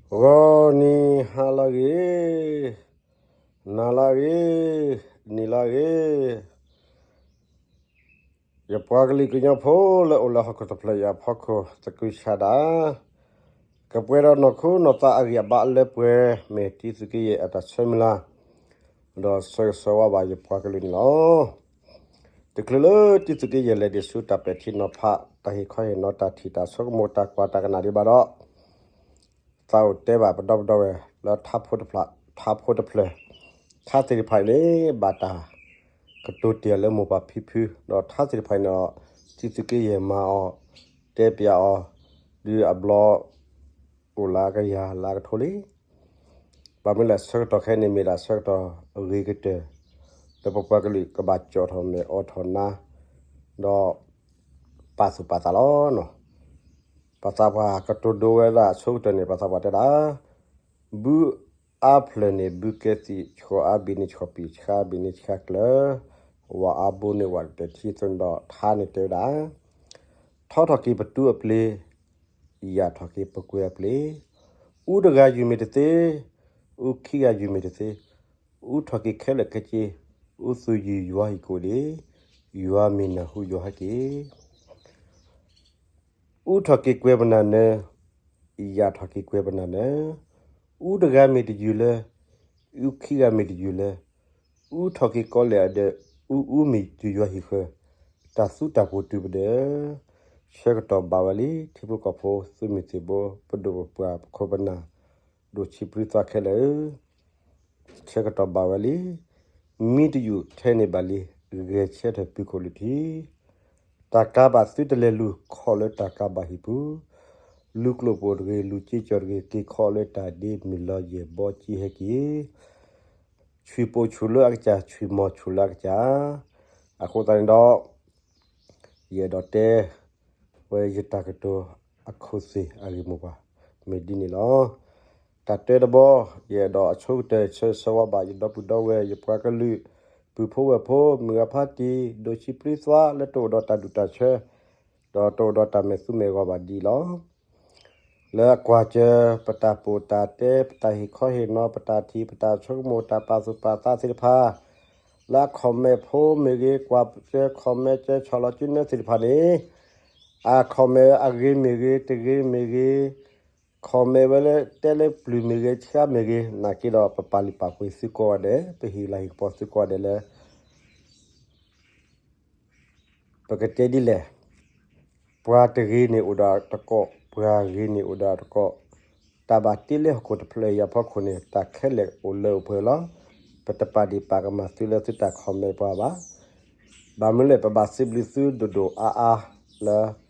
ဂီၤနံၤဟါလၢအဂ့ၤ, နၤလၢအဂ့ၤ, နံၤလၢအဂ့ၤ, ယပှၤကလုာ်ကညီဖိလၢအိၣ်လၢဟီၣ်ခိၣ်တဖျၢၣ်အံၤအဖီခိၣ်သကုၤဆးဒး, ကပှဲၤဒီးနီၢ်ခိနီၢ်သးအဂံၢ်အဘါလၢပှဲၤ မ့ၢ်တံသုးက့ယဲၢ်အတၢ်ဆၢမုၢ်လၢ် ဒီးဆၢဂ့ၤဆၢဝါဘၣ်ယပှၤကလုာ်န့ၣ်လီၤ. တချုးလၢတံသုးက့ယဲၢ်လဲၤဒံးဆူတၢ်ပဲာ်ထံနီၤဖး တၢ်ဟ့ၣ်ခီဟ့ၣ်နီၤ တၢ်ထံၣ်တၢ်ဆိကမိၣ် တၢ်ကွၢ်တၢ်ကနၣ်ဒံးဘၣ်ဒီး သးအိၣ်တဲဘၣ်ပဒီပုၢ်ဒီဝဲၢ်လၢထါဖိတဖျၢၣ်, ထါဖိတဖျၢၣ်, ထါသ့ၣ်တဖၣ်အံၤန့ၣ် ဘၣ်တၢ်ကတိၤတ့ၢ်အီၤလၢမိၢ်ပၢ်ဖံဖု, ဒီးထါသ့ၣ်တဖၣ်အံၤန့ၣ်ဒီး တံသုးက့ယဲၢ်မၤအီၤ, တဲပျးအီၤ, ဒုးအဘျီ အိၣ်လၢကယၤလၢကထိလံ. ဘၣ်မနုၤလဲၣ် ဆၢကတီၢ်ခဲအံၤန့ၣ် မ့ၢ်ဒၣ်ဆၢကတီၢ်အဂ့ၤကတၢၢ် လၢပပှၤကလုာ်ကဘၣ်ကၠီၣ်ထီၣ်မဲာ်အိးထီၣ်နါ ဒီးပာ်သူၣ်ပာ်သးလီၤ. ပှၤသးပှၢ်ကတိၤဒိဝဲဒၣ်အဆိကတၢၢ်န့ၣ် ပှၤသးပှၢ်တဲဒၣ် ဘုအါဖျၢၣ်န့ၣ်ဘုကဲသံး, ဆှီအါဘ့ၣ်န့ၣ်ဆှီပံာ်, ဆှါအါဘ့ၣ်န့ၣ်ဆှါကျၢၤ, ဝၣ်အါဘိန့ၣ်ဝၣ်တတဲာ်ထံအသိးန့ၣ်ဒီး ထါန့ၣ်တဲဝဲဒၣ် ထီထီၣ်က့ၤပတူအပျ့ၤ, ယာ်ထီၣ်က့ၤပကွဲၤအပျ့ၤ, အူတဂၤယုၢ်မ့ၢ်တသ့, အူခံဂၤယုၢ်မ့ၢ်တသ့, အူထီၣ်က့ၤခဲလၢာ်ခဲဆ့, အူသူၣ်ယုၢ်ယွၤဟံၣ်ကိၣ်ဒံး, ယွၤမ့ၢ်နၢ်ဟူယွၤဟဲက့ၤ အူထီၣ်က့ၤကွဲၤပနၢ်နၢၤ, ယာ်ထီၣ်က့ၤကွဲၤပနၢ်နၢၤ, အူတဂၤမ့ၢ်တယုၢ်လၢ, အူခံဂၤမ့ၢ်တယုၢ်လၢ, အူထီၣ်က့ၤကီလဲၣ်အဒၢး, အူအူမ့ၢ်တုၤယွၤဟံၣ်ဃၢၤ, တၢ်သူတၢ်ပှိၤတုၤပဒၢး, ဆၢကတီၢ်ဘၣ်ဝဲလံ ထံဖိကီၢ်ဖိသုးမုၢ်သံၣ်ဘိ ပဒိၣ်ပပှၢ်ပခိၣ်ပနၢ် ဒိၣ်ဆံးပြံသွါခဲလၢာ်ဧၢ ဆၢကတီၢ်ဘၣ်ဝဲလံ. မံတယူၢ်ထဲန့ၣ်ဘၣ်လံ, ဂဲၤဆၢထၢၣ်ပုၢ်ခိၣ်လုၢ်ထံ, တၢ်ကးဘၣ်သုတလဲၤလူၤခီၣ်လၢတၢ်ကးဘၣ်ဟံၣ်ပူၤ, လူၤကျိၣ်ပိၢ်တဂ့ၤ, လူၤစ့ကၠီၣ်တဂ့ၤ, က့ၤခီလၢတၢ်ဒ့မုၢ်လီၤယဲၢ်ဘီကံဟဲက့ၤ, ဆွံၣ်ပိာ်ဆူၣ်လၢအကစၢ်, ဆွံၣ်မီၤဆူၣ်လၢအကစၢ်. အဃိသတးန့ၣ်ဒီး ယအဲၣ်ဒိးတဲ ဝဲယတၢ်ကတိၤအခိၣ်သ့ၣ်အဂ့ၢ်မိၢ်ပှၢ် မ့ၢ်ဒ်န့ၣ်လီၤ. တၢ်တဲတဘီ, ယအဲၣ်ဒိးအဆိကတၢၢ်ဆၢဂ့ၤဆၢဝါဘၣ် ယဒီပုၢ်ဒီဝဲၢ် ယပှၤကလုာ် ပုၢ်ဖိဝဲၢ်ဖိ မုၢ်ဂၤဖါတံၢ် ဒိၣ်ဆံးပြံသွါ လၢတအိၣ်ဒီးတၢ်ဒူၣ်တၢ်ဆၢ ဒီးတအိၣ်ဒီးတၢ်မဲာ်သူမဲာ်ဂီၤဘၣ်ဒံးလီၤ. လၢအကွၢ်စၢၤ ပတၢ်ပိာ်တၢ်တဲ ပတၢ်ဟ့ၣ်ခီဟ့ၣ်နီၤ ပတၢ်ထံၣ် ပတၢ်ဆိကမိၣ် တၢ်ပာ်သူၣ်ပာ်သးသ့ၣ်တဖၣ် လၢအ comment ဖိမ့ၢ်ဂ့ၤ, ကွၢ်စၢၤ comment စၢၤဆီၣ်လီၤစုနဲသ့ၣ်တဖၣ်န့ၣ် အ comment အဂ့ၤမ့ၢ်ဂ့ၤ, တဂ့ၤမ့ၢ်ဂ့ၤ, comment ဝဲလၢတဲလၢပျုၤမ့ၢ်ဂ့ၤ, ဆှါမ့ၢ်ဂ့ၤ, နာ်က့ဒီးပပာ်လုၢ်ပာ်ပှ့ၤသုကိးဂၤဒဲး, ပဟ့ၣ်လၤဟ့ၣ်ကပီၤသုကိးဂၤဒဲးလၢ ပကတဲဒ်လဲၣ်, ပှၤတဂ့ၤန့ၣ်အိၣ်ဒီးတကိး, ပှၤဂ့ၤန့ၣ်အိၣ်ဒီးတကိး, တၢ်ဘၣ်တ့လၢဟီၣ်ခိၣ်တဖျၢၣ်အံၤအဖီခိၣ်န့ၣ် တၢ်ခဲလၢာ်အိၣ်လၢအိၣ်ပှဲၤလီၤ. ပတပာ်ဒံးပာ်ကမၣ်သုလၢသုတၢ် comment ပှၤဘၣ်. ဘၣ်မနုၤလဲၣ် ပဘၣ်စံးဘျုးသုဒိၣ်ဒိၣ်အါအါလၢ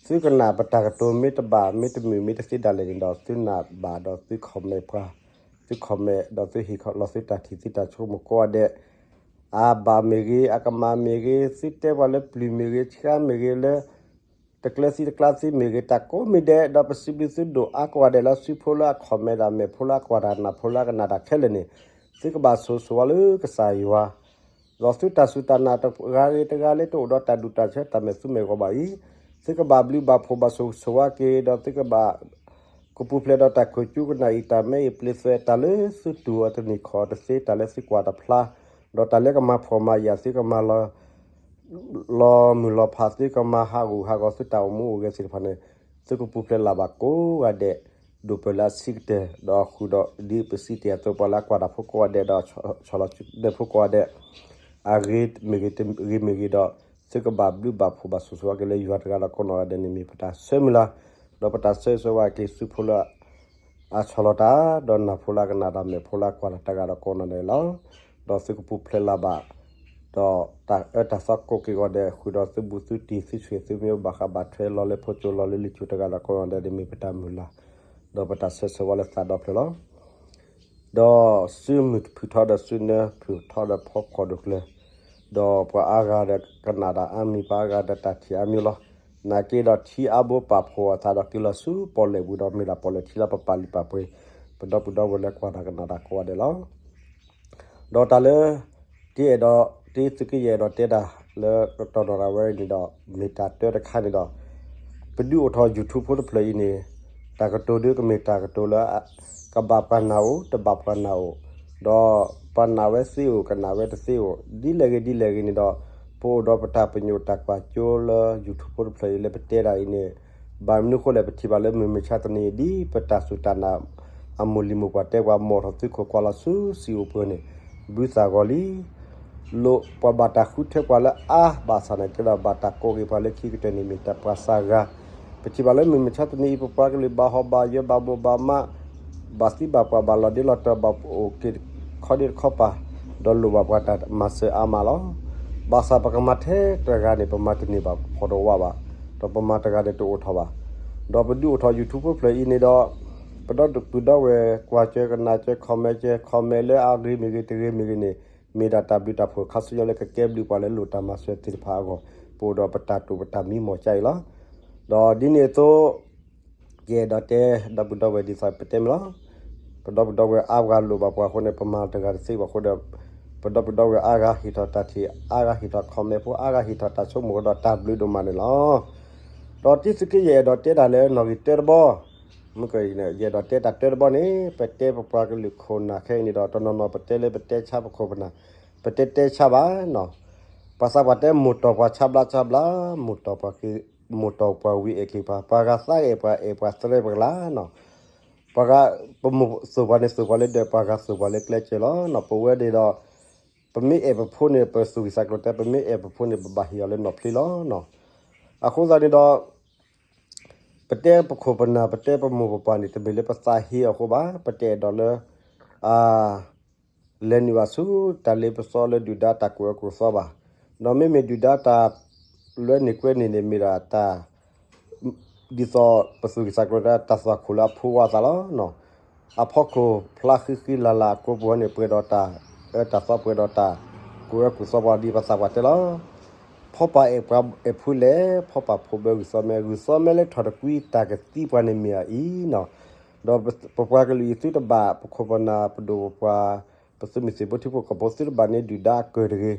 သုကနၣ်ပတၢ်ကတိၤမ့ၢ်တဘၣ်မ့ၢ်တမုာ်မ့ၢ်တသ့ဒၣ်လဲာ်န့ၣ်ဒီး သုနၢ်ဘၣ်ဒီးသု comment ပှၤ, သု comment ဒီးသုဟ့ၣ်လီၤသုတၢ်ထံၣ်သုတၢ်ဆိကမိၣ်ကိးဂၤဒဲး, အဘၣ်မ့ၢ်ဂ့ၤ, အကမၣ်မ့ၢ်ဂ့ၤ, သုတဲပှၤလၢပျုၤမ့ၢ်ဂ့ၤ, ဆှါမ့ၢ်ဂ့ၤ, လၢ တကျဲသံတကျါသံမ့ၢ်ဂ့ၤ, တၢ်ကိးမံၤဒဲး ဒီးပစံးဘျုးသုဒိၣ်အါကိးဂၤဒဲးလၢ သုဖိလၢအ comment တၢ် မဲာ်ဖိလၢအကွၢ်တၢ် နၢ်ဖိလၢအကနၣ်တၢ်ခဲလၢာ်န့ၣ် သုကဘၣ်ဆိၣ်ဂ့ၤဆိၣ်ဝါလၢကစၢ်ယွၤ ဒီးသုတၢ်စူၢ်တၢ်နာ်တဂၤဂ့ၤတဂၤလၢတအိၣ်ဒီးတၢ်ဒူၣ်တၢ်ဆၢတၢ်မဲာ်သူမဲာ်ဂီၤဘၣ်အံၤ, သုကဘၣ်ဘျုးဘၣ်ဖှိၣ်ဘၣ်ဆိၣ်ဂ့ၤဆိၣ်ဝါက့ၤ ဒီးသုကဘၣ် ကပူၤဖျဲးဒီးတၢ်ခိၣ်ကၠူကနၣ်အံၤ တၢ်မဲအံၤပျ့သွဲ တၢ်လၢသုတူၢ်အီၤတနံၤခီၣ်တသ့ တၢ်လၢသုကွၢ်တဖျါ, ဒီးတၢ်လၢကမၤဖှီၣ်မၤယာ်သုကမၤ လီၤမုၢ်လီၤဖးသုကမၤဟးဂူာ်ဟးဂီၤသုတၢ်အိၣ်မူအိၣ်ဂဲၤသ့ၣ်တဖၣ်န့ၣ်, သုကပူၤဖျဲးလၢ်ဘၣ်ကိးဂၤဒဲး, ဒိၣ်ပၢၢ်လၢအဆံးကတၢၢ်, ဒီးဃုာ်ဒီးဒ်ပစံးတ့ၢ်အသိး ပှၤလၢအကွၢ်တၢ်ဖိကိးဂၤဒဲး ဒီးဆီၣ်လီၤစုနဲဖိကိးဂၤဒဲး, အဂ့ၤမ့ၢ်ဂ့ၤ တဂ့ၤမ့ၢ်ဂ့ၤဒီး, သုကဘၣ်ဘျုးဘၣ်ဖှိၣ်ဘၣ်ဆိၣ်ဂ့ၤဆိၣ်ဝါက့ၤလၢယွၤတဂၤဒီးကိးနီၢ်ဂၤဒဲးန့ၣ်မ့ၢ်ပတၢ်ဆၢမုၢ်လၢ်, ဒီးပတၢ်ဆၢဂ့ၤဆၢဝါက့ၤသုဖိလၢ အဆီၣ်လီၤတၢ်, ဒီးနၢ်ဖိလၢအကနၣ်တၢ် မဲာ်ဖိလၢအကွၢ်တၢ်တဂၤဒီးကိးနီၢ်ဂၤဒဲးလီၤ. ဒီးသုကပူၤဖျဲးလၢ်ဘၣ်, ဒီးတၢ်အၢတၢ်သီကိးက့ၤဂီၤဒဲး ဃုာ်ဒီးသုဘူးသုတံၢ် သုဆှဲသုမ့ၢ်အိၣ်ဘၣ်ဃးဘၣ်ထွဲလီၤလၢဖိကၠိလီၤလၢလံာ်ကၠိတဂၤဒီးကိးနီၢ်ဂၤဒဲးန့ၣ်မ့ၢ်ပတၢ်မုၢ်လၢ်, ဒီးပတၢ်ဆၢဂ့ၤဆၢဝါလၢသးဒီဖျၢၣ်လီၤ. ဒီးစုမုၢ်ဖုၣ်ထီဒီးစုနၢဖုၣ်ထီဒီးဖီခိၣ်ဒိၣ်ကျၢၤ, ဒီးပှၤအါဂၤဒီးကနၣ်တၢ်အါမံၤ ပှၤအါဂၤဒီးတၢ်ထံၣ်အါမံၤလီၤ. နာ်က့ဒီးထံအါဘိပာ်ဖှိၣ်အသးဒီးက့ၤလီၤဆူပီၣ်လဲၣ်ပူၤဒီးမ့ၢ်ဒၣ်ပီၣ်လဲၣ်ထံလၢပပာ်လုၢ်ပာ်ပှ့ၤ, ပဒီပုၢ်ဒီဝဲၢ်လၢကွၢ်တၢ်ကနၣ်တၢ်ကိးဂၤဒဲးလီၤ. ဒီးတၢ်လၢ တအဲၣ်ဒိး တံသုးက့ယဲၢ်အဲၣ်ဒိးတဲတၢ်လၢကတီၢ်နီၢ်ရၤဝဲအံၤန့ၣ်ဒီး မ့ၢ်တၢ်တၢတခါန့ၣ်ဒီး ပဒုးအိၣ်ထီၣ် YouTube ဖိတဖျၢၣ်အံၤန့ၣ်, တၢ်ကတိၤဒုးကမ့ၢ်တၢ်ကတိၤလၢ ကဘၣ်ပှၤနာ်အိၣ် တဘၣ်ပှၤနာ်အိၣ်, ဒီးပှၤနာ်ဝဲသ့အိၣ် ကနာ်ဝဲတသ့အိၣ် ဒ်လဲၣ်ဂ့ၤဒ်လဲၣ်ဂ့ၤန့ၣ်ဒီး ပအိၣ်ဒီးပတၢ်ပညိၣ်တၢ်ကွၢ်စိလၢ YouTube ဖိတဖျၢၣ်အံၤလၢပတဲဒၣ်အံၤန့ၣ် ဘၣ်မနုၤအဃိလဲၣ် ပထံၣ်ဘၣ်လၢမုၢ်မဆါတနံၤအံၤ ဒ်ပတၢ်စူၢ်တၢ်နာ် အမိၢ်လံၤမိၢ်ပှၢ်တဲပှၤ မိၢ်ထီၣ်သုခိၣ်ကွၢ်လီၤဆူစံာ်အိၣ်ပှဲၤန့ၣ် ဘုသၣ်ဂီၤလံ လိၣ်ပှၤဘၣ်တၢ်ဃုထၢပှၤလၢအါဘၣ်ဆၣ်နာ်က့ဒီး ဘၣ်တၢ်ကိးက့ၤပှၤလၢခံကတၢၢ်န့ၣ်မ့ၢ်တၢ်ပှၤစၢ်ဂၤ, ပထံၣ်ဘၣ်လၢမုၢ်မဆါတနံၤအံၤ ပပှၤကလုာ်ဘၣ်ဟီၣ်ဘၣ်ယၢၤ ဘၣ်မိၢ်ဘၣ်မး ဘၣ်သံဘၣ်ပှၢ် ဘၣ်လီၤဒ့လီၤတီၤ ဘၣ်အိၣ်က့ၤခီဒ့တခီပၤ, ဒီးလိၣ်ဘၣ်ပှၤတၢ်မၤစၢၤအါမးလီၤ. ဘၣ်ဆၣ်ပကမၤထဲတဂၤန့ၣ် ပမၤတန့ၢ်ဘၣ်ဖီတဝါဘၣ်, ဒီးပမၤတဂၤန့ၣ်တအိၣ်ထီၣ်ဘၣ်. ဒီးပဒုးအိၣ်ထီၣ် YouTube ဖိတဖျၢၣ်အံၤန့ၣ်ဒီး ပဒီပုၢ်ဒီဝဲၢ်ကွၢ်စၢၤကနၣ်စၢၤ comment စၢၤ comment လၢအဂ့ၤမ့ၢ်ဂ့ၤ တဂ့ၤမ့ၢ်ဂ့ၤန့ၣ် မ့ၢ်ဒၣ်တၢ်ဘျုးတၢ်ဖှိၣ်ခါဆူညါလၢကကဲဘျုးပှၤလၢလိၣ်တၢ်မၤစၢၤသ့ၣ်တဖၣ်အဂီၢ်, ပအိၣ်ဒီးပတၢ်တိာ်ပတၢ်မံမီၢ်ကါအံၤလီၤ. ဒီးဒ်န့ၣ်အသိး ယအဲၣ်ဒိးတဲ ဒီပုၢ်ဒီဝဲၢ်ဒ်သိးပတဲမ့ၢ်လီၤ. ပဒီပုၢ်ဒီဝဲၢ်အါဂၤလိၣ်ဘၣ်ပှၤအဃိန့ၣ် ပမၤတဂၤတသ့ဘၣ်အဃိဒီး ပဒီပုၢ်ဒီဝဲၢ်အါဂၤဟ့ၣ်ထီၣ်တၢ်ထံၣ် အါဂၤဟ့ၣ်ထီၣ် comment ဖိ အါဂၤဟ့ၣ်ထီၣ်တၢ်ဆိကမိၣ်ဒီးတၢ်ဘျုးဒိၣ်မးန့ၣ်လီၤ. ဒီးတံသုးက့ယအဲၣ်ဒိးတဲတၢ်လၢနီၣ်ဂံၢ်တၢတဘီ မ့ၢ်ကယအဲၣ်ဒိးတဲတၢ်တၢတဘီန့ၣ် ပတဲပပှၤကလုာ်ခိၣ်နၢ်ခဲအံၤန့ၣ်ဒီး တနီၤနီၤပတဲလၢပတဲဆါပခိၣ်ပနၢ် ပတဲတဲဆါဘၣ်နီၤ. ပှၤသးပှၢ်တဲမိၢ်တီၢ်ပှၤဆါဘျါဆါဘျါ, မိၢ်တီၢ်ပှၤက့ၤ မိၢ်တီၢ်ပှၤဝံၤအဲၣ်က့ၤပှၤ, ပှၤဂၤသးအဲၣ်ပှၤ အဲၣ်ပှၤသရဲပှၤကလါနီၤ. ပှၤဂၤ ပမိၢ်သိၣ်ပှၤန့ၣ်သိၣ်ပှၤလၢဒၢး ပှၤဂၤသိၣ်ပှၤလၢကျဲကၢၤလီၤနီၤ. ပဝဲန့ၣ်ဒီး ပမ့ၢ်အဲၣ်ပဖိန့ၣ် ပသူၣ်ဂံၢ်သးကျိၤတဲ ပမ့ၢ်အဲၣ်ပဖိန့ၣ် ပဘၣ်ဟ့ၣ်အီၤလၢနီၣ်ဖျ့လီၤနီၤ. အဃိသတးန့ၣ်ဒီး ပတဲပခိၣ်ပနၢ် ပတဲပမိၢ်ပပၢ်န့ၣ် တမ့ၢ်လၢပသးဟ့အီၤအဃိဘၣ်, ပတအဲၣ်ဒိးလၢ အ လဲၤနုာ်ဘၣ်ဆူတၢ်လ့ပစီလၢဒုၣ်ဒါတၢ်ကူၣ်အၢကူၣ်သီဘၣ်. ဒီးမ့မ့ၢ်ဒုၣ်ဒါတၢ်လွဲန့ၢ်ကွဲန့ၢ်န့ၣ် မ့ၢ်ဒၣ်တၢ် ဒ်သိးပသူၣ်ဂံၢ်သးကျိၤတၢ်သးခွါခိၣ်လၢအဖိဝါသးလီၤ. အဖီခိၣ်ဖျါဃံဃံလၤလၤအကိပူၤန့ၣ် ပှဲၤဒီးတၢ်အၢတၢ်သီ ပှဲၤဒီးတၢ်ကူၣ်အၢကူၣ်သီပှၤဒ်ပသးပှၢ်တဲလီၤ. ဖီပာ်အဲၣ်ပှၤအဲၣ်ဖုလဲၣ်, ဖီပာ်ဖိးဘၢဂုၢ်သီမဲ, ဂုၢ်သီမဲလၢထီၣ်တကွံတၢ်ကသံပှၤန့ၣ်မ့ၢ်အအံၤနီၤ. ဒီးပပှၤကလုာ်အံၤသုတဘၣ်ပခိၣ်ပနၢ် ပဒိၣ်ပပှၢ် ပသုးမုၢ်သံၣ်ဘိထံဖိကီၢ်ဖိသုတဘၣ်န့ၢ်ဒုၣ်ဒါအကၢၢ်တဂ့ၤ.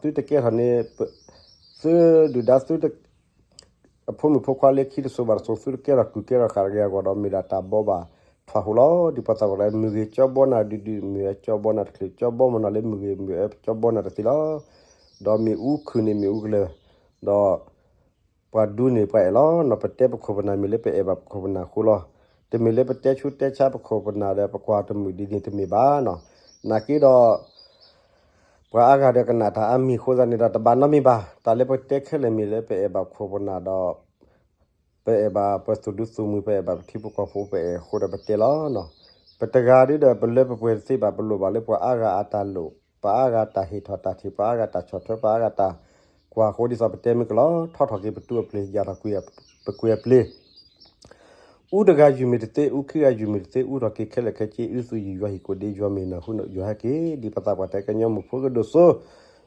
ဒီးသုတကဲထီၣ်န့ၣ် သုဒုၣ်ဒါသု အဖိမုၣ်ဖိခွါလၢခံတစိၤဘၣ်တစိၤ သုတကဲထီၣ်ကုၢ်ကဲထီၣ်ဃာ်တဂ့ၤအဂီၢ်ဒီး မ့ၢ်ဒၣ်တၢ်ဘီဘၣ်ထွးဟူလီၤ. ဒ်ပှၤသးပှၢ်တဲ မုၢ်ဂ့ၤကၠီဘီနၤဒုးဒုး မုၢ်အၢကၠီဘီနၤတချုး ကၠီဘီမနီၤလၢမုၢ်ဂ့ၤ မုၢ်အၢကၠီဘီနၤတသ့လီၤ. ဒီးမ့ၣ်အူခုၣ်န့ၣ်မ့ၣ်အူကလၢၤ, ဒီး ပှၤဒူန့ၢ်ပှၤအဲၣ်လီၤနီၤ. ပတဲပခိၣ်ပနၢ်မ့ၢ်လၢပအဲၣ်ဘၣ်ပခိၣ်ပနၢ်အဃိလီၤ. တမ့ၢ်လၢပတဲဆူတဲဆါပခိၣ်ပနၢ်ဒီး ပကွၢ်တမုာ်ဒ်န့ၣ်တမ့ၢ်ဘၣ်နီၤ. နာ်က့ဒီး ပှၤအါဂၤဒီးကနၣ်တၢ်အါမံၤအဃိသတးန့ၣ်ဒီး တဘၣ်နီတမံၤဘၣ်. တၢ်လၢပတဲခဲလၢာ်မ့ၢ်လၢပအဲၣ်ဘၣ်ပခိၣ်ပနၢ်ဒီး ပအဲၣ်ဘၣ်ပသူၣ်ဒူသူၣ်မုာ် ပအဲၣ်ဘၣ်ပထံဖိကီၢ်ဖိပအဲၣ်အဃိဒီးပတဲလီၤနီၤ. ပတဂၤဒုဒီး ပလၢပပှဲၤတသ့ဘၣ်, ပလိၣ်ဘၣ်လၢပှၤအါဂၤအတၢ်လိၣ်, ပှၤအါဂၤတၢ်ဟ့ၣ်ထီၣ်တၢ်ထံၣ်, ပှၤအါဂၤတၢ်ဆီၣ်ထွဲ, ပှၤအါဂၤတၢ်ကွၢ်အဃိ ဒ်သိးပတဲမ့ၢ်ကလီၤ ထီထီၣ်က့ၤပတူၢ်အပျ့ၤ ယၢ်ထီၣ်ကွံာ်ပကွံာ်အပျ့ၤ အူတဂၤယုၢ်မ့ၢ်တသ့, အူခံဂၤယုၢ်မ့ၢ်တသ့, အူထီၣ်က့ၤခဲလၢာ်ခဲဆ့, အူသူယုၢ်ယွၤဟံၣ်ကိၣ်ဒ့ ယွၤမ့ၢ်နၢ်ဟူယွၤဟဲက့ၤ, ဒ်ပသးပှၢ်တဲ ကညီမုၢ်ဖိကဒိၣ်စိ,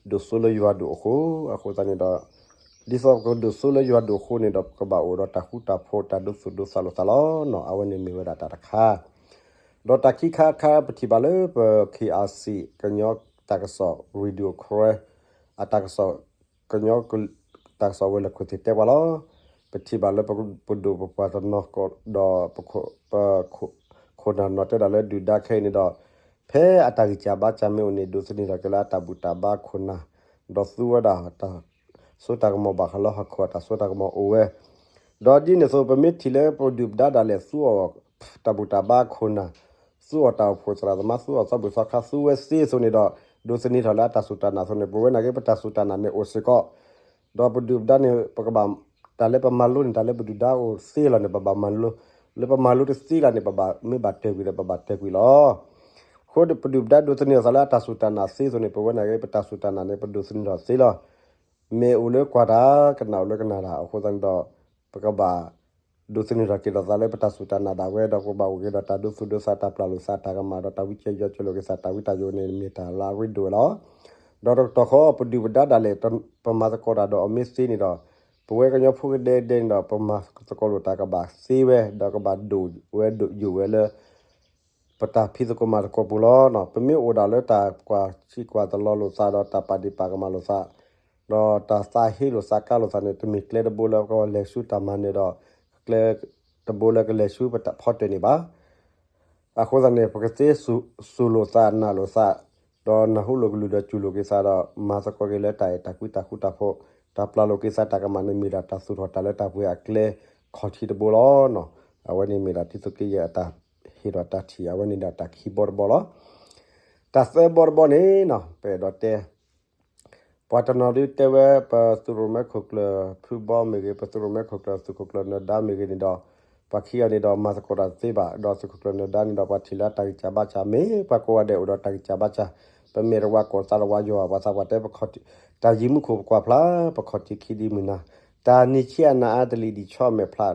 ဒိၣ်စိလၢယွၤဒိၣ်အဃိ, အဃိသတးန့ၣ်ဒီး ဒ်သိးပကဒိၣ်စိလၢယွၤဒိၣ်အဃိန့ၣ်ဒီး ပကဘၣ်အိၣ်ဒီးတၢ်ဃူတၢ်ဖိး တၢ်ဒိသူၣ်ဒိသးလိာ်သးလီၤနီၤ. အဝဲန့ၣ်မ့ၢ်ဝဲဒၣ်တၢ်တခါ ဒီးတၢ်ခံခါအခါ ပထံၣ်ဘၣ်လၢပ ခ့ၣ်အၣ်စံၣ် ကညီတၢ်ကစီၣ် Radio Karen အတၢ်ကစီၣ် ကညီတၢ်ကစီၣ်ဝဲၤလီၢ်ခိၣ်သ့ၣ်တဲပှၤလီၤ. ပထံၣ်ဘၣ်လၢပဒိၣ်ပပှၢ်တနီၤဒီး ပခိၣ်နၢ်နီၤတဲဒၣ်လၢဒုၣ်ဒါခဲအံၤန့ၣ်ဒီး ဖဲအတၢ်ဂံၢ်စၢ်ဘါစၢ်မ့ၢ်အိၣ်န့ၣ် ဒိးသန့ၤထီၣ်က့ၤလၢအတၢ်ဘူၣ်တၢ်ဘါခိၣ်နၢ်, ဒီးသူဝဲဒၣ်တၢ်စိတၢ်ကမီၤဘၣ်ဃးလၢဟီၣ်ခိၣ်အတၢ်စိတၢ်ကမီၤအိၣ်ဝဲ ဒီးဒ်န့ၣ်အသိးပမ့ၢ်ထံၣ်လၢပဒုၣ်ပဒါဒၣ်လဲာ်သူအီၤ တၢ်ဘူၣ်တၢ်ဘါခိၣ်နၢ်, သူအီၤတၢ်အိၣ်ဖှိၣ်သရၣ်သမါ သူအီၤသီဘူၣ်သီခါ သူဝဲသ့အသိးန့ၣ်ဒီး ဒိးသန့ၤထီၣ်လၢအတၢ်စူၢ်တၢ်နာ်အသိးန့ၣ် ပဝဲနာ်က့ ပတၢ်စူၢ်တၢ်နာ်န့ၣ်အိၣ်စ့ၢ်ကီး, ဒီးပဒုၣ်ပဒါန့ၣ် ပကဘၣ် တၢ်လၢပမၤလိန့ၣ် တၢ်လၢပဒုၣ်ဒါအိၣ်သ့လီၤန့ၣ် ပဘၣ်မၤလိ, လၢပမၤလိတသ့လီၤန့ၣ် ပဘၣ်မ့ၢ်ဘၣ်တၢၢ်ကွံာ်ဒီး ပဘၣ်တၢၢ်ကွံာ်လီၤ. အဃိပဒုၣ်ပဒါဒိးသန့ၤထီၣ်သးလၢအတၢ်စူၢ်တၢ်နာ်သ့အသိးန့ၣ် ပဝဲနာ်က့ ပတၢ်စူၢ်တၢ်နာ်န့ၣ် ပဒိးသန့ၤထီၣ်သ့လီၤ. မ့ၢ်အိၣ်လၢကွၢ်တၢ် ကနၣ်အိၣ်လၢကနၣ်တၢ်အဃိသတးန့ၣ်ဒီး ပကဘၣ် ဒိးသန့ၤထီၣ်က့ၤထီၣ်သးလၢပတၢ်စူၢ်တၢ်နာ်ဒၣ်ဝဲ ဒီးပကဘၣ်အိၣ်က့ၤဒီးတၢ်ဒိသူၣ်ဒိသး တၢ်ပျၢ်လိာ်သး တၢ်ကမၣ်ဒီးတၢ်ဝံစၢၤယွၤစၢၤလိာ်က့ၤသး တၢ်ဝံတၢ်ယိာ်န့ၣ် မ့ၢ်တၢ်လၢအရ့ဒိၣ်ဝဲလီၤ. ဒီးတကတီၢ်ဃီ ပဒုၣ်ပဒါဒၣ်လဲာ် ပမၤသကိးတၢ်ဒီးအီၤမ့ၢ်သ့န့ၣ်ဒီး ပဝဲကညီဖိကဒဲကဒဲန့ၣ်ဒီး ပမၤသကိးလိာ်တၢ်ကဘၣ်သ့ဝဲ ဒီးကဘၣ်ဒိၣ်ဝဲဒိၣ်ယိာ်ဝဲလၢ ပတၢ်ဖံးသကိးမၤသကိးပူၤလီၤ. ပမ့ၢ်အိၣ်ဒၣ်လၢတၢ်ကွၢ်ဆံးကွၢ်သလီၤလိာ်သးဒီးတၢ်ပာ်ဒ့ၣ်ပာ်ကမၣ်လိာ်သး ဒီးတၢ်သးဟ့လိာ်သးကါလိာ်သးန့ၣ် တမ့ၢ်ကျဲတဘိလၢပကလဲၤဆူတၢ်မၤနၢၤဒီး ကျဲတ တဘိလၢကလဲၤဆူပတၢ်ဖီတၢၢ်န့ၣ်ဘၣ်. အဃိသတးန့ၣ် ပကသ့စူၤလိာ်သးနာ်လိာ်သး ဒီးနၢ်ဟူလိာ်ကလုၢ်ဒီးစူၤလိာ်က့ၤသးဒီး မၤသကိးက့ၤလၢတၢ်အဲၣ်တၢ်ကွံတၢ်ဃူတၢ်ဖိး တၢ်ပျၢ်လိာ်က့ၤသးတၢ်ကမၣ်န့ၣ် မ့ၢ်ဒၣ်တၢ်သူၣ်ထီၣ်တၢ်လၢတၢ်ပှဲၤအကျဲခီၣ်ထံးတဘိလီၤ. အဝဲန့ၣ်မ့ၢ်ဒၣ်ထံသုးက့ယဲၢ်အတၢ်ဟ့ၣ်ဒီးတၢ်ထံၣ် အဝဲန့ၣ်ဒၣ်တၢ်ခံဘီတဘီလီၤ. တၢ်သၢဘီတဘီန့ၣ် ပအဲၣ်ဒိးတဲ ပှၤတနီၤဒုးတဲဝဲ ပသုးရိၣ်မဲခိၣ်ကျၢၢ်ဖုဘီမ့ၢ်ဂ့ၤ, ပသုးရိၣ်မဲခိၣ်ကျၢၢ်သုးခိၣ်ကျၢၢ်နၢၤဒါမ့ၢ်ဂ့ၤန့ၣ်ဒီး ပှၤခံဂၤန့ၣ်ဒီးမၤသကိးတၢ်တသ့ဘၣ်, ဒီးသုးခိၣ်ကျၢၢ်နၢၤဒါန့ၣ်ဒီး ပှၤထံၣ်လၢအတၢ်ဂံၢ်စၢ်ဘါစၢ် မ့ၢ်ပှၤကိးဂၤဒဲးအိၣ်ဒီးတၢ်ဂံၢ်စၢ်ဘါစၢ်, ပမဲာ်တဝါကိၢ်သးတဝါယွၤ ပှၤသးပှၢ်တဲ ပခီၣ်ထံး တၢ်ယံၤမူခိၣ်ပကွၢ်ဖျါ, ပခီၣ်ထံးခံဒံမုၢ်နၤ, တၢ်နံၤဆံးအနၤအါတလံၤဒံးဆီမဲာ်ဖျါ,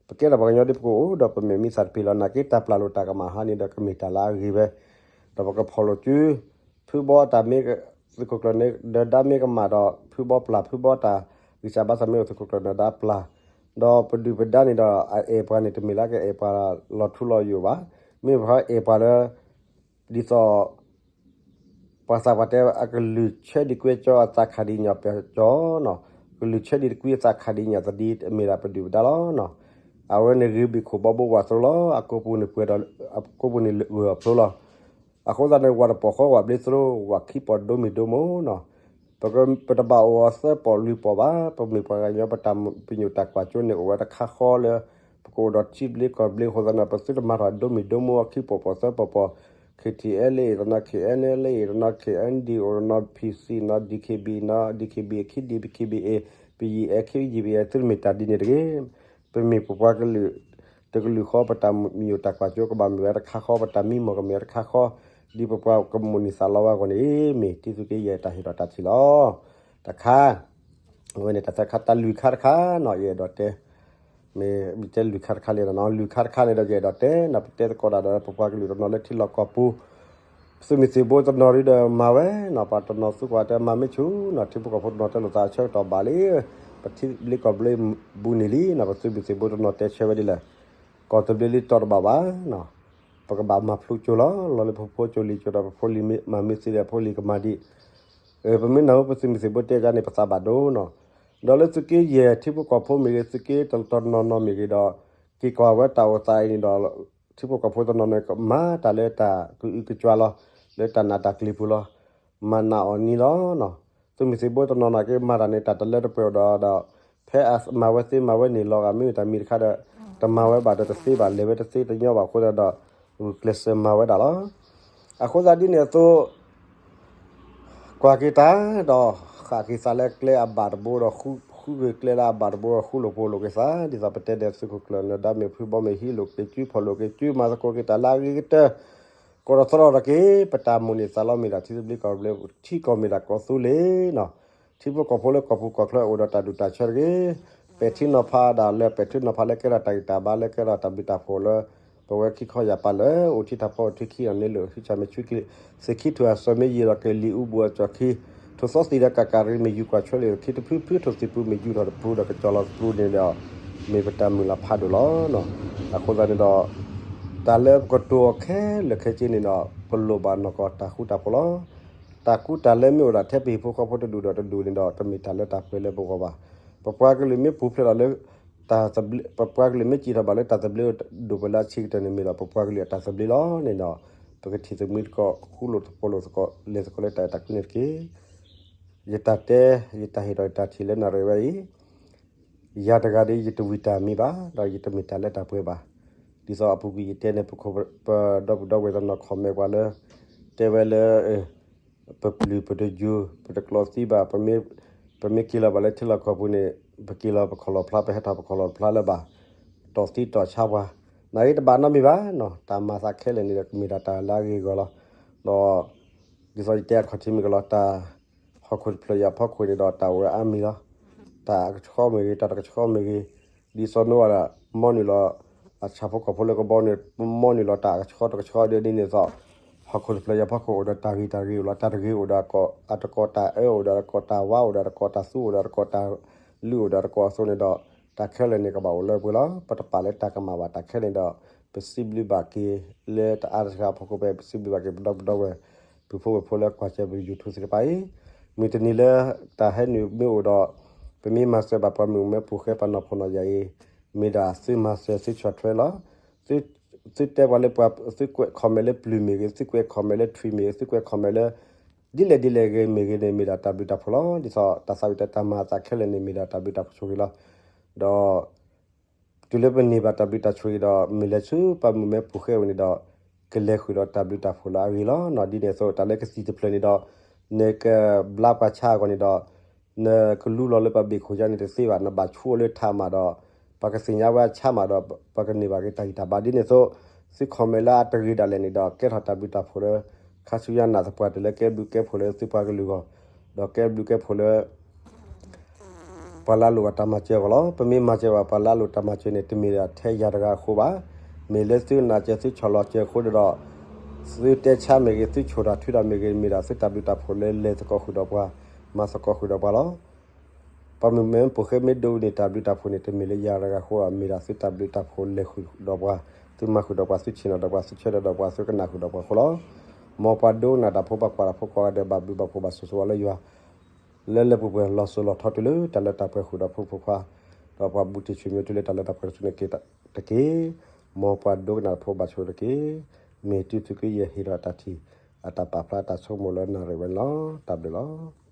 ပကဲထီၣ်ပှၤကညီဒ်ပကအိၣ်ဒီးပမဲာ်မံသးတပ့ၤလီၤ. နာ်က့တၢ်ပျၢ်လိာ်တၢ်ကမၣ်ဟါန့ၣ်ဒီး ကမ့ၢ်တၢ်လၢအဂ့ၤဝဲ, ဒီးပကဖီၣ်လိာ်စု ဖုဘီတၢ်မ့ၢ် သုးခိၣ်ကျၢၢ်နၢၤဒါမ့ၢ်ကမၣ်ဒီး ဖုဘီပျၢ်, ဖုဘီတၢ်ဂံၢ်စၢ်ဘါစၢ်မ့ၢ်အိၣ် သုးခိၣ်ကျၢၢ်နၢၤဒါပျၢ်, ဒီးပဒုၣ်ပဒါန့ၣ်ဒီး အအဲၣ်ပှၤန့ၣ် တမ့ၢ်လၢကအဲၣ်ပှၤလီၤထူလီၤယိာ်ဘၣ်, မ့ၢ်ပှၤအဲၣ်ပှၤလၢ ဒ်သိး ပှၤသးပှၢ်တဲ အကလုၢ်ဆၢဒံးကွဲကၠီ အသးခးဒံးညၣ်ပၠီနီၤ, ကလုၢ်ဆၢဒံးတကွံအသးခးဒံးညၣ်သဒံး မ့ၢ်ဒၣ်ပဒုၣ်ပဒါလီၤ. အဝဲန့ၣ်ဂ့ၤဘ့ၣ်ခိၣ်ဘီဘိဝးသိလီၤ, အကိးပူၤန့ၣ်ပှဲၤဒီး အကိးပူၤန့ၣ်ဂၢၢ်အဖျိလီၤ. အဃိသတးန့ၣ် ဝးတပီၢ်ဃီ ဝးဘျ့သရိ ဝးခံပီၢ်ဒိမ့ၢ်ဒိမိၢ်နီၤ, ပတဘၣ်အိၣ်အီၤသၢပီၢ်လွံၢ်ပီၢ်ဘၣ်, ပမ့ၢ်ပှၤကညီ ပတၢ်ပညိၣ်တၢ်ကွၢ်စိန့ၣ် အိၣ်ဝဲတခါဃီလၢ ပကအိၣ်ဒီးထံဘျ့ကီၢ်ဘျ့အဃိသတးန့ၣ် ပသုတမၤထီၣ်ဒိမ့ၢ်ဒိမိၢ်အခံပီၢ်ပီၢ်သၢပီၢ်ပီၢ်, K T L A တနီၤ K N L A တနီၤ K N D အိၣ်တနီၤ P C နီၤ D K B နီၤ D K B ခံ D K B A ပယံာ်အဲ ခံယံာ်ပယံာ်အဲ သုတမ့ၢ်တၢ်ဒ်န့ၣ်တဂ့ၤ. ပမ့ၢ်ပပှၤကလုာ် တကလုာ်ဃီ ပတၢ်မံၤယိာ်တၢ်ကွၢ်စိကဘၣ်မ့ၢ်ဝဲတခါဃီ, ပတၢ်မံမီၢ်ကမ့ၢ်ဝဲတခါဃီ, ဒ်ပပှၤကမိၣ်န့ၢ်သးလီဝဲအဂီၢ်န့ၣ် မ့ၢ်တံသုးက့ယဲၢ်တၢ်ဟ့ၣ်ဒီးတၢ်ထံၣ်လီၤ. တခါ အဝဲန့ၣ်တၢ်သၢခါ, တၢ်လွံၢ်ခါတခါနီၤ ယအဲၣ်ဒိးတဲ, မ့ၢ်တဲလွံၢ်ခါတခါလဲၣ်နီၤ, လွံၢ်ခါတခါန့ၣ်ဒီး ယအဲၣ်ဒိးတဲနီၤ, ပတဲသကိးတၢ်ဒီး ပပှၤကလုာ်တနီၤလၢထံလီၢ်ကီၢ်ပူၤ ပသုးမုၢ်သံၣ်ဘိတနီၤဒုဒီးမၤဝဲနီၤ, ပှၤတနီၤသူကွၢ်တဲမၤမ့ၢ်ဆူၣ်နီၤ, ထံဖိကီၢ်ဖိတနီၤတဲလိာ်သးအဆၢကတီၢ်ဘၣ်လံ, ပထံဘျ့ကီၢ်ဘျ့ဘူးန့ၣ်လံနီၤ, ပသုးမုၢ်သံၣ်ဘိတနီၤတဲဆၢဝဲဒ်လဲၣ်, ကီၢ်တဘျ့လံတီၤတဘၣ်ဘၣ်နီၤ, ပကဘၣ်မၤဖျိကၠိလီၤ, လီၤလၢပဖိကၠိလံၤကၠိဒီး ပဖိလံၤမၤမ့ၢ်သ့ဒီး ဖိလံၤကမၤဒံး ပမ့ၢ်နၢ်ဟူပသုးမုၢ်သံၣ်ဘိတဲကန့ၣ် ပသးဘၣ်ဒိနီၤ, ဒီးလၢသုးက့ယဲၢ်ထံဖိကီၢ်ဖိမ့ၢ်ဂ့ၤ, သုးက့တနီၤနီၤမ့ၢ်ဂ့ၤဒီး က့ၤကွၢ်ဝဲတၢ်အိၣ်သးအံၤန့ၣ်ဒီး ထံဖိကီၢ်ဖိတနီၤန့ၣ် မၤတၢ်လၢတၢ်ကအုကကွၢ်လီၤ, လၢတၢ်နာ်တၢ်ကျ့ၤပူၤလီၤ, မၤနာ်အီၤန့ၣ်လီၤ. သုးမုၢ်သံၣ်ဘိတနီၤနီၤက့ၤမၤတၢ်န့ၣ် တၢ်တလၢတပှဲၤအိၣ်ဒီး ဒီး ဖဲအမၤဝဲသ့မၤဝဲန့ၣ်လီၤဂာ် မ့ၢ်တၢ်မံၤတခါဒီး တမၤဝဲဘၣ်ဒီးတသ့ဘၣ် လဲၤဝဲတသ့တညီဘၣ်အဃိသတးဒီး ဂုာ်ကျဲးစၢးမၤဝဲဒၣ်လီၤ. အဃိသတးဒ်န့ၣ်အသိး ကွၢ်က့ၤတၢ်ဒီး ဃၣ်က့ၤသးလၢကျဲအဘၣ်တဘိဒီး ဃုက့ၤကျဲလၢအဘၣ်တဘိဒီး ဃူလိာ်ဖိးလိာ်က့ၤသး ဒ်သိးပတဲဒီးသုးခိၣ်ကျၢၢ်နၢၤဒါမ့ၢ်ဖုဘီမ့ၢ်ဟံးလိာ်က့ၤစု ဖီၣ်လိာ်က့ၤစု မၤသကိးက့ၤတၢ်လၢအဂ့ၤကတၢၢ် ကိးဒီးသရီဒီးက့ၤ ပတၢ်မိၣ်န့ၢ်သးလီမ့ၢ်ဒၣ်ထံသဘျ့ကီၢ်သဘျ့ ထံကီၢ်မ့ၢ်ဒၣ်ကီၢ်သူလ့ၤနီၤ ထံဖိကီၢ်ဖိလၢကီၢ်ပူၤကီၢ်ချၢအိၣ်ဒီးတၢ်ဒူၣ်တၢ်ဆၢတဂ့ၤ, ပဲာ်ထံနီၤဖးဒၣ်လၢပဲာ်ထံနီၤဖးလၢကဲထီၣ်တၢ်ဂံၢ်တၢ်ဘါလၢကဲထီၣ်တၢ်ဘျုးတၢ်ဖှိၣ်လၢ ပဝဲခံခီယာ်ပၤလၢအိၣ်ထံထၣ်ဖီအိၣ်ထံခံဂၤန့ၣ်လၢ ဟံးဆၣ်မ့ၢ်ဆူက့ၤ သ့ၣ်ခံထူၣ်အစၢၤမ့ၢ်ယံာ်လီၤက့ၤလံာ်အူဘူးအကၠီၣ်ခံ ထိၣ်သီသံးဒီးကးကးရံမ့ၢ်ယူၤကွၢ်ဆွဲလ့ၣ်ခံတဖုဖုထိၣ်သံးပူၤမ့ၢ်ယူၤထီၣ်တပူၤဒီးကကၠီလီၤတပူၤန့ၣ်ဒီး မ့ၢ်ပတၢ်မုၢ်လၢ်ဖးဒိၣ်လီၤ. အဃိသတးန့ၣ်ဒီး တၢ်လၢပကတိၤအီၤခဲလၢာ်ခဲဆ့န့ၣ်ဒီး ပလိၣ်ဘၣ်နီၢ်ကီၢ်တၢ်ဃူတၢ်ဖိးလီၤ. တၢ်ကူတၢ်လဲမ့ၢ်အိၣ်ဒၣ်ထဲပဟံၣ်ဖိဃီဖိတဒူၣ်ဒီးတဒူၣ်န့ၣ်ဒီး တမ့ၢ်တၢ်လၢတၢ်ပှဲၤလၢပဂီၢ်ဘၣ်. ပပှၤကလုာ်မ့ၢ်ပူၤဖျဲးဒီးလၢ ပပှၤကလုာ်မ့ၢ်စံးထီၣ်ဘၣ်လၢတၢ်သဘျ့ဒိၣ်ပှဲၤလၢအဆံးကတၢၢ်န့ၣ်မ့ၢ်ဒီး ပပှၤကလုာ်အတၢ်သဘျ့လီၤန့ၣ်ဒီး ပကထံၣ်သမှံသကိး ဃူလိာ်သကိးလိာ်သကိး လဲၤသကိးလၢတၢ်အဲၣ်တၢ်ကွံန့ၣ်တက့ၢ်. ယတၢ်တဲ ယတၢ်ဟ့ၣ်ဒီးယတၢ်ထံၣ်လၢနၣ်ရံၣ်ဝဲအံၤ ယၤတဂၤဒီး ယတဝံၤတၢ်မံၤဘၣ်, ဒီးယတမ့ၢ်တၢ်လၢတၢ်ပှဲၤဘၣ်. ဒ်သိးအပူၤကွံာ်ယတဲန့ၣ် ပဒီပုၢ်ဒီဝဲၢ်တနီၤ comment ပှၤလၢ တဲဝဲလၢ ပပျုၢ်ပတယုၢ် ပတကျိးသံဘၣ်, ပမ့ၢ်က့ၤလီၤဘၣ်လၢထံလီၢ်ကီၢ်ပူၤန့ၣ် ပက့ၤလီၤပခီၣ်လီၢ်ဖျါ ပဟဲထီၣ်ပခီၣ်လီၢ်ဖျါလၢၤဘၣ်, တီၢ်သံတီၢ်ဆါပှၤ, နာ်က့တဘၣ်နီတမံၤဘၣ်နီၤ, တၢ်မၤသးခဲလၢာ်န့ၣ်ဒီး ကမ့ၢ်ဒၣ်တၢ်လၢအဂ့ၤအဂီၢ်လီၤ. ဒီး ဒ်သိးယတဲအခီၣ်ထံးမ့ၢ်ကလီၤ တၢ်ဟီၣ်ခိၣ်တဖျၢၣ်ယာ်ဖီခိၣ်န့ၣ်ဒီး တၢ်အိၣ်ဝဲအါမံၤလီၤ. တၢ်အကဆှီမ့ၢ်ဂ့ၤ တၢ်တကဆှီမ့ၢ်ဂ့ၤ, ဒ်သိးနိအၤဒၣ် မီနုာ်လီၤ အဆၣ်ဖိကီၢ်ဖိလၢကဘီန့ၣ် မီနုာ်လီၤတၢ်အကဆှီတကဆှီဒ်န့ၣ်သိး ဟီၣ်ခိၣ်တဖျၢၣ်ယာ်ဖီခိၣ်အိၣ်ဒီးတၢ်ဂ့ၤတၢ်ဂ့ၤအိၣ်လီၤ. တၢ်တဂ့ၤအိၣ်ဒီးအတကီၢ်တၢ်အၢ အိၣ်ဒီးတကီၢ်တၢ်ဝါ အိၣ်ဒီးတကီၢ်တၢ်သူ အိၣ်ဒီးတကီၢ်တၢ်လုၢ် အိၣ်ဒီးတကီၢ်အသိးန့ၣ်ဒီး တၢ်ခဲလၢာ်န့ၣ် ကဘၣ်အိၣ်လၢပှဲၤလီၤ. ပတပာ်လၢတၢ်ကမၣ်ဘၣ် တၢ်ခဲန့ၣ်ဒီး ပစံးဘျုးဘၣ်က့ၤလၢတအါတဂၤအဖီခိၣ်ဖဲ ပစံးဘျုးဘၣ်က့ၤပဒီပုၢ်ဒီဝဲၢ် ပုၢ်ဖိဝဲၢ်ဖိလၢကွၢ်စၢၤပ YouTube သ့ၣ်တဖၣ်အံၤ, မုၢ်တနံၤလၢတၢ်ဟဲနုာ်မ့ၢ်အိၣ်ဒီး ပမ့ၢ်မၤစၢၤဘၣ်ပှၤမုၣ်ကမဲဖိဃဲပှၤနီၢ်ဖိနီၢ်ယၢ်အံၤ, မ့ၢ်ဒၣ်သုမၤစၢၤသုဆီၣ်ထွဲလီၤ. သုတဲပှၤလၢပှၤ သုကွဲး comment လၢပျုၤမ့ၢ်ဂ့ၤ, သုကွဲး comment လၢထွံၣ်မ့ၢ်ဂ့ၤ, သုကွဲး comment လၢ ဒ်လဲၣ်ဒ်လဲၣ်ဂ့ၤမ့ၢ်ဂ့ၤန့ၣ် မ့ၢ်ဒၣ်တၢ်ဘျုးတၢ်ဖှိၣ်လီၤ. ဒ်သိးတၢ်သးဝံၣ်တၢ်မၤအသးခဲလၢာ်န့ၣ် မ့ၢ်ဒၣ်တၢ်ဘျုးတၢ်ဖှိၣ်ဆိၣ်ဂ့ၤလီၤ. ဒီး တုၤလၢပန့ၢ်ဘၣ်တၢ်ဘျုးတၢ်ဆိၣ်ဂ့ၤဒီး မ့ၢ်လဲၤဆူပှၤမုၣ်မဲပိာ်ဃဲဝဲန့ၣ်ဒီး ကလဲၤဃုာ်ဒီးတၢ်ဘျုးတၢ်ဖှိၣ်လၢအဂ့ၤလီၤ. ဒ်န့ၣ်အသိး တၢ်လၢကသံၣ်တဖျၢၣ်န့ၣ်ဒီး နကဘျါပှၤဆါအဂီၢ်န့ၣ်ဒီး နကလူလီၤလၢပှၤဘ့ၣ်ခိၣ်ညါန့ၣ်တသ့ဘၣ်, နဘၣ်ဆူအီၤလၢထးမးဒီး ပှၤကသ့ၣ်ညါဝဲအဆါမးဒီး ပှၤကန့ၢ်ဘၣ်က့ၤတၢ်ဂံၢ်တၢ်ဘါ. ဒ်န့ၣ်အသိး သု comment လၢအတဂ့ၤဒၣ်လဲာ်န့ၣ်ဒီး ကဲထီၣ်တၢ်ဘျုးတၢ်ဖှိၣ်လၢ ခါဆူညါနၢ်သပှၢ်တၢၢ်လၢကဲဘျုးကဲဖှိၣ်လၢသုပှၤကလုာ်အဂီၢ်, ဒီးကဲဘျုးကဲဖှိၣ်လၢ ပှၤလၢအလိၣ်ဘၣ်တၢ်မၤစၢၤအဂီၢ်လီၤ. ပမ့ၢ်မၤစၢၤဘၣ်ပှၤလၢအလိၣ်တၢ်မၤစၢၤန့ၣ် တမ့ၢ်ဒၣ်ထဲယၤတဂၤအဃိဘၣ်. မ့ၢ်လၢသုနၢ်စၢၤသုဆီၣ်လီၤစၢၤအဃိဒီး သုတဲဆါမ့ၢ်ဂ့ၤ, သုဆိၣ်တၢ်ထုတၢ်မ့ၢ်ဂ့ၤ, မ့ၢ်ဒၣ်သုတၢ်ဘျုးတၢ်ဖှိၣ်လၢလဲၤသကိးဃုာ်ဒီးပှၤ, မၤသကိးဃုာ်ဒီးပှၤလီၤ. ပှၤမုၣ်မဲပိာ်ဃဲမ့ၢ်ဒိးန့ၢ်တၢ်ဘျုးတၢ်ဖှိၣ်န့ၣ် တမ့ၢ်လၢယၤတဂၤအဃိဘၣ်, မ့ၢ်ဒၣ်သုတၢ်ဘျုးတၢ်ဖှိၣ်လဲၤဃုာ်ဒီးပှၤ, သုမၤဃုာ်ဒီးပှၤ, သုဆ့ၣ်နီၤဒီးပှၤ, သုဆၢထၢၣ်ဒီးပှၤ, သုကနၣ်ဃုာ်ဒီးပှၤအဃိလီၤ. မ်ပှၤဒိကနၣ်တၢ်ဖိ ပှၤကွၢ်တၢ်ဖိကိးဂၤဒဲး ဘၣ်ဘျုးဘၣ်ဖှိၣ်ဘၣ်ဆိၣ်ဂ့ၤဆိၣ်ဝါလၢယွၤ လၢလၢပှဲၤပှဲၤ လီၤစိၤလီၤထီတုၤလၢတၢ်လၢတၢ်ပှဲၤဃုာ်ဒီးဖိမုၣ်ဖိခွါ, ဒီးပှၤဘူးတံၢ်ဆူၣ်မံၤတုၤလၢတၢ်လၢတၢ်ပှဲၤတစုန့ၣ်က့ၤတက့ၢ်. မ်ပှၤဒိကနၣ်တၢ်ဖိဘၣ်ဆိၣ်ဂ့ၤတက့ၢ်. မ့ၢ်တုၤသုးက့ယဲၢ်ဟ့ၣ်ထီၣ်တၢ်ထံၣ် အတၢ်ပာ်ဖျါတၢ်ဆိကမိၣ်လၢနၣ်ရံၣ်ဝဲန့ၣ်လီၤ. တၢ်ဘျုးလီၤ.